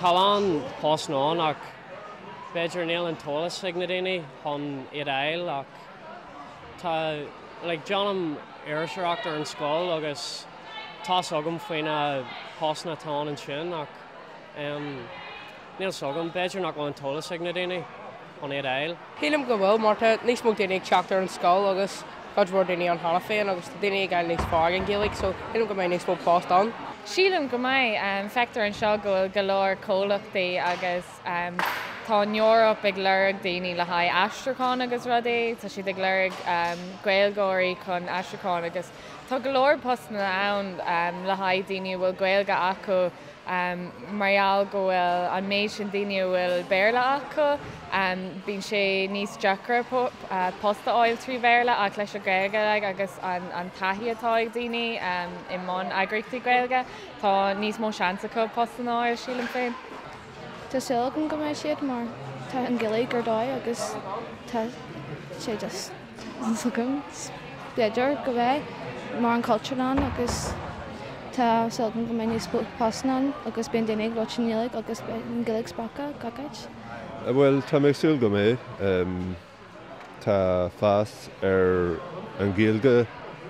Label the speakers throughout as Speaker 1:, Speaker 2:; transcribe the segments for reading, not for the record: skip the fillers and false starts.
Speaker 1: Tá a lán postanna ann ach b'fhéidir níl an t-eolas ag na daoine chun iad a fháil ach tá like déanaim iriseoireacht ar an scoil agus tá's agam faoi na postanna atá ann ansin ach em níl 's agam, b'fhéidir nach bhfuil an t-eolas ag na daoine chun iad a fháil.
Speaker 2: Sílim go bhfuil mar tá níos mó daoine ag teacht ar an scoil agus cuid mhór daoine ann cheana féin agus tá daoine ag fáil níos fearr ag an Ghaeilge so sílim go mbeidh níos mó post ann.
Speaker 3: Sílim go mbeidh. Feictear anseo go bhfuil go leor comhlachtaí agus tá an Eoraip ag lorg daoine le haghaidh aistriúchán agus rudaí. Tá siad ag lorg Gaeilgeoirí chun aistriúchán agus tá go leor postanna ann le haghaidh daoine a bhfuil Gaeilge acu. Mar gheall go bhfuil an méid sin daoine a bhfuil Béarla acu, bíonn sé níos deacra post a fháil trí Bhéarla ach leis an Ghaeilge agus an taithí atá ag daoine i mbun eagraíochtaí Gaeilge, tá níos mó seans acu postanna a fháil, sílim féin.
Speaker 4: Tá súil agam go mbeidh siad mar tá an Ghaeilge ar dóigh agus tá sé just agam b'fhéidir go mbeidh mar an Chultúrlann agus tá súil agam go mbeidh níos mó postanna ann agus bíonn daoine ag labhairt i nGaeilge agus beidh an Ghaeilge ag spreagadh gach áit.
Speaker 5: Bhuel, tá mé ag súil go mbeidh. Tá fás ar an Ghaeilge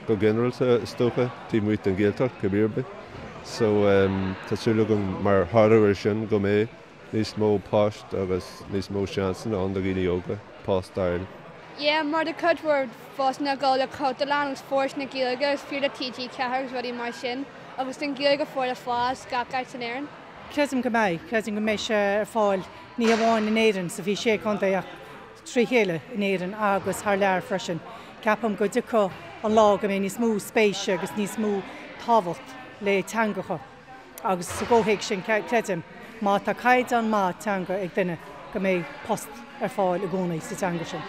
Speaker 5: go ginearálta is dócha, taobh amuigh den Ghaeltacht, cibé ar bith. So tá súil agam mar thoradh ar sin go mbeidh níos mó poist agus níos mó seansanna ann do dhaoine óga post a fháil.
Speaker 6: Yeah, mar tá cuid mhór postanna ag dul le Cultúrlann agus Foras na Gaeilge agus fiú le TG4 agus rudaí mar sin agus tá an Ghaeilge fóir le fás gach áit in Éirinn.
Speaker 7: Creidim go mbeidh. Creidim go mbeidh sé ar fáil ní hamháin in Éirinn sa 26 contae ach trí chéile in Éirinn agus thar lear freisin. Ceapaim go dtiocfaidh an lá go mbeidh níos mó spéise agus níos mó tábhacht le teangacha. Agus sa gcomhthéacs sin, creidim, má tá caighdeán maith teanga ag duine, go mbeidh post ar fáil i gcónaí sa teanga sin.